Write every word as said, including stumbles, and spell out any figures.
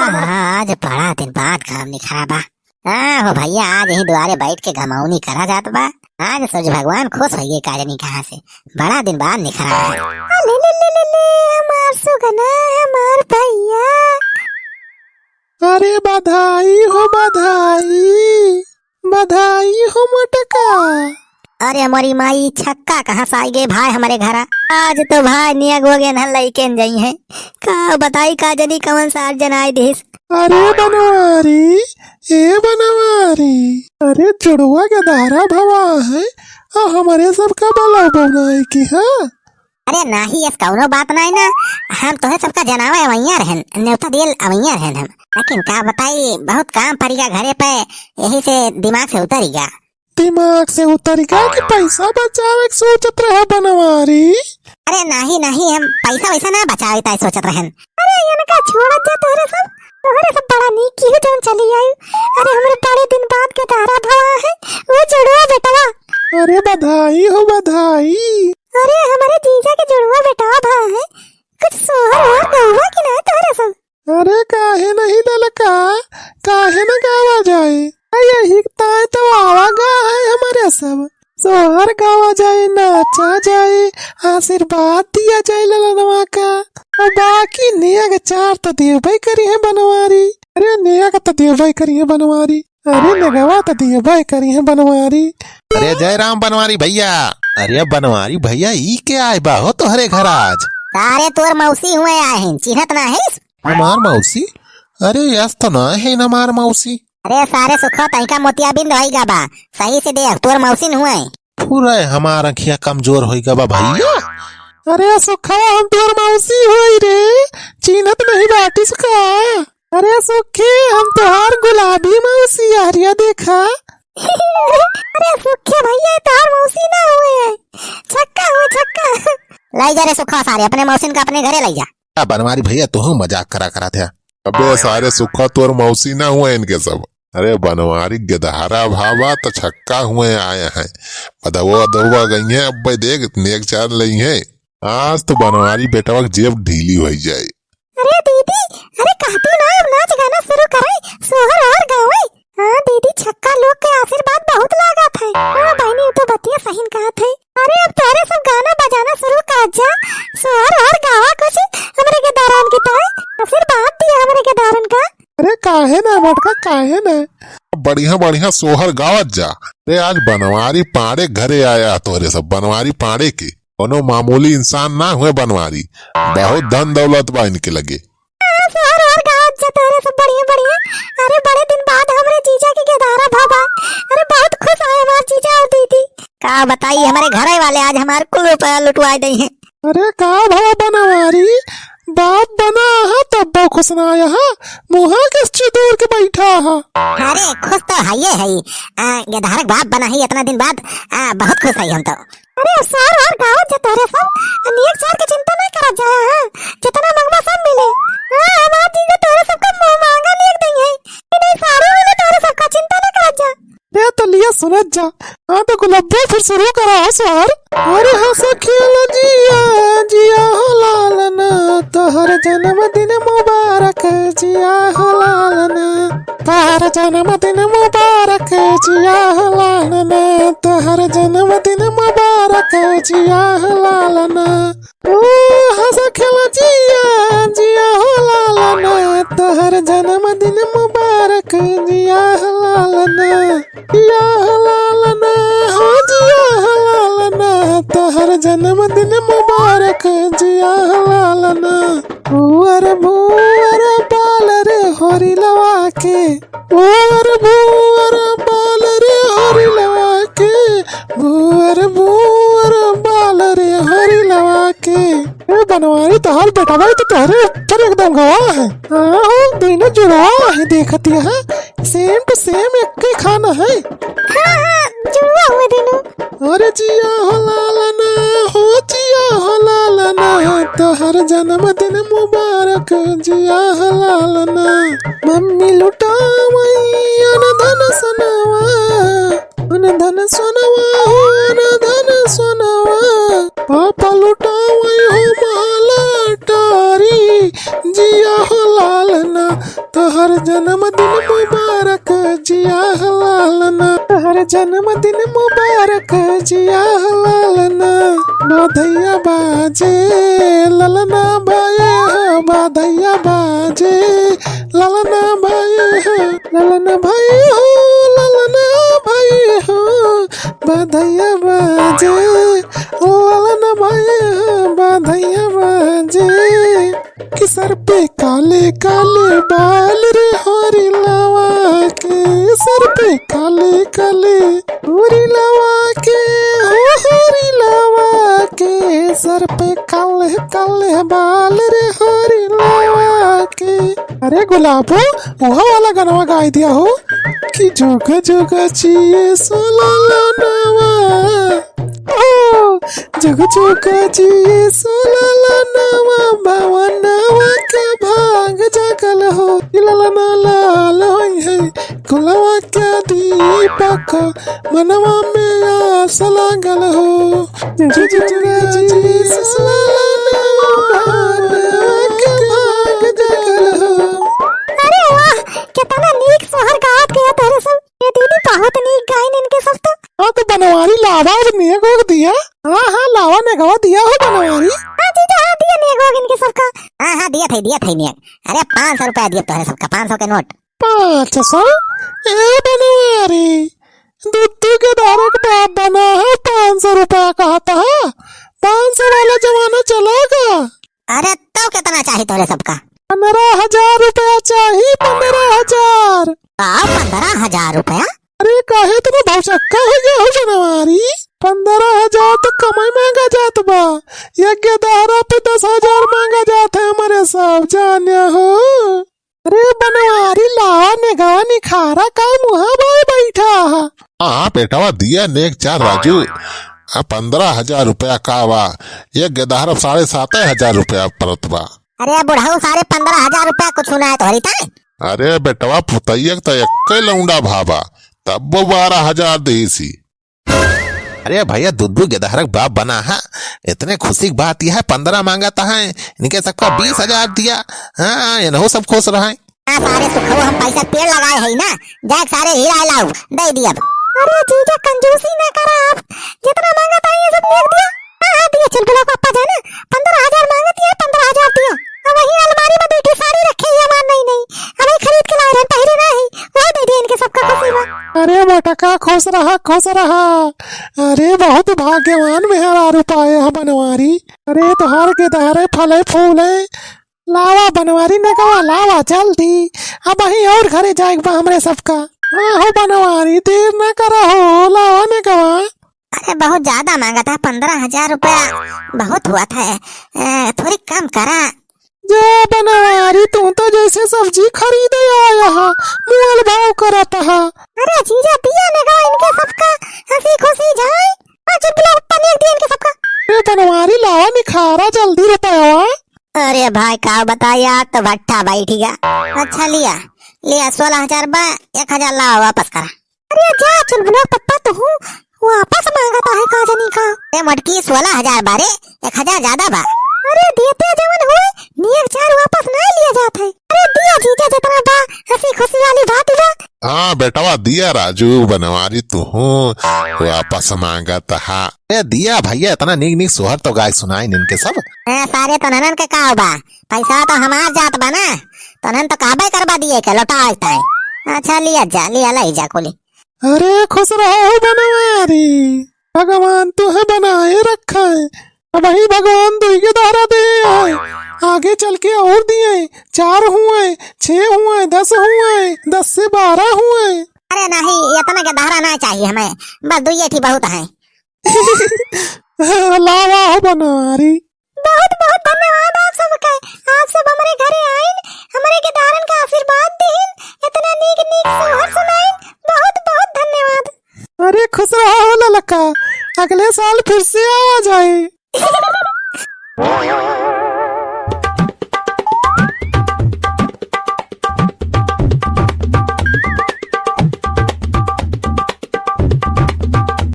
आज बड़ा दिन बाद घाम निखरा बा। हाँ हो भइया, आज यही दुआरे बैठ के घमौनी करा जात बा। आज सूरज भगवान खुश होइए, का जानी कहाँ से बड़ा दिन बाद निखरा है। ले, ले, ले, ले, ले, हमार सुगना, हमार भइया। अरे बधाई हो बधाई, बधाई हो मोटका। अरे मोरी माई, छक्का कहाँ से आई गए भाई हमरे घरा? आज तो भाई नियग हो गए न लइके न जाई हैं। का बताई, का जानी कौन सा आज जनाई दिस। अरे बनवारी, ए बनवारी, अरे जुड़वा के धारा भवा है, आ हमरे सबका बला बनाए की, हाँ? अरे नाही, ऐस कौनो बात नाही ना, हम तोहे सबका जनावे अवैया रहन, न्योता दियल अवैया रहन हम। लेकिन का बताई, बहुत काम पड़ी गा घरे पे, यही से दिमाग से उतरी गा। दिमाग से उतरी गा कि पैसा बचावे के सोचत रहे बनवारी? अरे नाही, नाही, हम पैसा वैसा ना बचावे ताई सोचत रहन। अरे इनका छोड़त जा तोहरे सब, तोहरे सब बड़ा नीक की हो जौन चली आई। अरे हमरे बड़े दिन बाद के धारा भवा है, वो जुड़वा बेटवा। अरे बधाई हो बधाई। अरे हमरे जीजा के जुड़वा बेटवा भवा है, कुछ सोहर और गौवा की ना तोहरे सब? अरे काहे नहीं ललका, काहे न गावा जाए? आ यही ताय तो आवा गा है हमरे सब। सोहर गावा जाए, नाचा जाए, आशीर्वाद दिया जाए ललनवा का। और बाकी नियग चार तो देवबे करी है बनवारी। अरे नियग तो देवबे करी है बनवारी। अरे निगवा तो देवबे करी है बनवारी। अरे जय राम बनवारी भइया। अरे बनवारी भइया, ई के आए बा हो तोहरे घर आज? सारे तोर मौसी हुए आए हैं, चिन्हत ना है? हमार मौसी? अरे, यस तो ना है हमार मौसी। अरे सारे सुखो, तैका मोतियाबिंद होई गा बा, सही से देख, तोर मौसी न हुए। पूरा हमार अखिया कमजोर होई गा बा भइया। अरे सुखो, हम तोर मौसी होई रे, चिन्हत नहीं बाटिस का? अरे सुखी, हम तोहार गुलाबी मौसी, अरिया देखा। अरे सुखी भइया, तोहार मौसी ना हुए, छक्का हुए, छक्का। लाई जा रे सुखा, सारे अपने मौसिन का अपने घरे लाई जा। आ, बनवारी भइया, तोहू मजाक करा करा थे। अबे सारे सुखा, तोर मौसी ना हुए इनके सब। अरे बनवारी, गेदहरा भावा तो छक्का हुए आए हैं। बदवा दवा गई हैं, अब देख नेक चार लई हैं। आज तो बनवारी बेटवा के जेब ढीली होई जाए। अरे दीदी, अरे कहती ना, अब नाच गाना शुरू करे, सोहर और गावे। हाँ दीदी, छक्का लोग के आशीर्वाद बहुत लागत है। हाँ बहिनी, उ तो बतिया सहीन कहत है। अरे अब तोहरे सब गाना बजाना शुरू कर जा, सोहर और गावा कुछ हमरे के दारान की ताई, आशीर्वाद दिया हमरे के दारन का। अरे काहे ना मोटका, काहे ना? बढ़िया बढ़िया सोहर गावत जा। अरे आज बनवारी पांड़े घरे आया, तोहरे सब बनवारी पांड़े के। कोनो मामूली इंसान ना हुए बनवारी, बहुत धन दौलत बा इनके लगे। हाँ, सोहर और गावत जा तोहरे सब बढ़िया बढ़िया। अरे बड़े दिन बाद हमरे जीजा के गेदहरा भवा। अरे बहुत खुश आए हमार जीजा और दीदी। का बताई, हमरे घरे वाले आज हमार कुल रुपया लुटवाए दई हैं। अरे का भवा बनवारी, बाप बना है तब खुश ना आया है, मुहा के दूर के बैठा है। अरे खुश तो हइये है, आ, गेदहरा बाप बना है इतना दिन बाद, आ, बहुत खुश है हम तो। अरे सार और गावत जा तोहरे सब, अनेक सार के चिंता नहीं करा जा, हाँ, जितना मंगवा सब मिले। हाँ, हमार जीजा तोहरे सबका मुँह मांगा लिख दई है, कि नहीं सारे मिले तोहरे सबका, चिंता नहीं करा जा। रे तो लिया सुनत जा, हाँ तो गुलब्बो फिर शुरू करा हो सार। अरे हंस खेल जिया, जिया हो लालना, तोहर जन्मदिन मुबारक, जिया हो लालना। तोहर जन्मदिन मुबारक, जिया हो लालना, तोहर जन्मदिन मुबारक, जिया हो लालना। ओ हंस खेल जिया, जिया हो लालना, तोहर जन्मदिन मुबारक, जिया हो लालना। जिया हो लालना, हो जिया हो लालना, तोहर जन्मदिन मुबारक, जिया हो लालना। भुअर भुअर बाल रे होरी लवा के, भुअर भुअर बाल रे होरी लवा के, भुअर भुअर बाल रे होरी लवा के। ए बनवारी, तोहार बेटवा तो तोहरे ऊपर एकदम गवा है। हाँ हो, दोनों जुड़वा है, देखत यहाँ same to same एक ही खाना है। हाँ, हाँ, जुड़वा हुए दोनों। अरे जिया हो लालना, हो जिया हो लालना, तोहर जन्मदिन मुबारक, जिया हो लालना। मम्मी लुटावई अन धन सोनवा, अन धन सोनवा हो, अन धन सोनवा। पापा लुटावई हो माला टारी, जिया हो लालना। तोहर जन्मदिन मुबारक जिया हो लालना, तोहर जन्मदिन मुबारक जिया हो लालना। बधैया बाजे ललना भई हो, बधैया बाजे ललना भई हो, ललना भई हो, ललना भई हो, बधैया बाजे ललना भई हो, बधैया बाजे। कि सर पे काले काले बाल रे होरी लावा के, सर पे काले काले होरी लावा के, हो होरी लावा के, सर पे काले काले बाल रे होरी लावा के। अरे गुलाबो, उहा वाला गनवा गाय दिया हो कि जुग जुग जिए सो ललनवा। ओ, जुग जुग जिए सो ललनवा, भवनवा के भाग जागल हो। ई ललना लाल होई है, कुलवा के दीपक, मनवा में आस लागल हो। जुग जुग जिए सो ललनवा, भवनवा के भाग जागल हो। अरे वाह, केतना नीक सोहर गावत गया तोहरे सब। ए दीदी, बहुत नीक गाइन इनके सब तो। हाँ, तो बनवारी लावा और नेग ओग दिया। हाँ, हाँ, लावा नेगवा दिया हो बनवारी। हाँ जीजा, हाँ, दिया नेग ओग इनके सबका। हाँ, हाँ, दिया थे, दिया थे नेग। अरे, पाँच सौ रुपया दिया तोहरे सबका, पाँच सौ के नोट। पाँच सौ? ए बनवारी, दुद्दू के दारू के बाप बना है, पाँच सौ रुपया कहता है। पाँच सौ वाला जमाना चला गया। अरे, तो केतना चाही तोहरे सबका? पन्द्रह हजार रुपया चाही, पन्द्रह हजार। का, पन्द्रह हजार रुपया? अरे, काहे इतना भौचक्का हो गया हो बनवारी? पन्द्रह हजार तो कमाई मांगा जात बा, एक गेदहरा पे दस हजार मांगा जात है हमरे सब, जाने हो। अरे बनवारी, लावा नेगवा निखारा, का मुहा बाय बैठा है? हाँ, हाँ, बेटवा, दिया नेग चार राजू। आ, पन्द्रह हजार रुपया का बा? एक गेदहरा साढ़े सात हजार रुपया परत बा। अरे बुढ़ऊ, साढ़े पन्द्रह हजार रुपया कुछ ना है तोहरी ताई। अरे बेटवा, पुतैया के तो एक्के लौंडा भावा, तब वो बारह हजार देसी। अरे भैया, दुद्दू गेदहरा के बाप बना है, इतने खुशी की बात यह है, पन्द्रह मांगत है, इनके सबका बीस हजार दिया। हाँ, इनहू सब खुश रहे। हाँ, सारे सुखऊ हम पैसा पेड़ लगाए है ना, जाके सारे हीरा लाओ, दे दिया अब। अरे जीजा, कंजूसी ना करा आप, जितना मांगा था ये सब नेग दिया। हाँ, हाँ, दिया, चुलबुला को पापा जाना, पन्द्रह हजार मांगत है, पन्द्रह हजार दिया। अब वही अलमारी में बैठी साड़ी रखे ही हमार नई नई, अबे खरीद के लाए रहे, पहिरे ना ही, वही दे दिया इनके सबका खुशी में। अरे मोटका, खुश रहा, खुश रहा। अरे बहुत भाग्यवान मेहरारू पाए है बनवारी। अरे तोहार गेदहरे फले फूले, लावा बनवारी नेगवा, लावा जल्दी, अबहीं और घरे जाए के बा हमरे सबका। हाँ हो बनवारी, देर ना करा हो, लावा नेगवा। अरे बहुत ज्यादा मांगत है, पन्द्रह हजार रुपया बहुत हुआ था, ए, थोड़ी कम करा। जा बनवारी, तू तो जैसे सब्जी खरीदे आया हा, मोल भाव करत हा। अरे जीजा, दिया नेगवा इनके सबका, हंसी खुशी जाए। हाँ, चुटपुला पनीर दिया इनके सबका। ए बनवारी, लावा निखारा जल्दी रुपया। अरे भाई, का बताई, आग तो भट्ठा बैठ गया। अच्छा, लिया, लिया, सोलह हजार बा, एक हजार लावा, वापस करा। अरे जा, चुलबुला पप्पा, तो हूँ वापस मांगत है का जनी का। ए मोटकी, सोलह हजार बा रे, एक हजार ज्यादा बा। अरे देते जवन हुए, नेग चार वापस ना लिया जात है। अरे दिया जीजा, जितना बा, हंसी खुशी वाली बात बा। हाँ बेटवा, दिया राजू, बनवारी तू हूँ वापस मांगत हा। ए दिया भैया, इतना नीक नीक सोहर तो गाय सुनाई इनके सब। ए, सारे तोहनन के का बा, पैसा तो हमार जात बा ना, तोहनन तो कहबे करबा दिए के लौटा आज ताई। अच्छा, लिया जा, लिया, लाई जा कुली। अरे खुश रहो बनवारी, भगवान तुहे बनाए रखे। अबहीं भगवान दुई गेदहरा दे है, आगे चल के और दिए, चार हुए, छह हुए, दस हुए, दस से बारह हुए। अरे नहीं, इतना गेदहरा ना चाहिए हमें, बस दुइये ठी बहुत है। लावा हो बनवारी। बहुत बहुत धन्यवाद आप सबके, आप सब हमरे घरे आइन, हमरे गेदहरन का आशीर्वाद दिहिन, इतना नीक नीक सोहर सुनाइन, बहुत बहुत धन्यवाद। अरे खुश रहा हो ललका, अगले साल फिर से आवा जाए।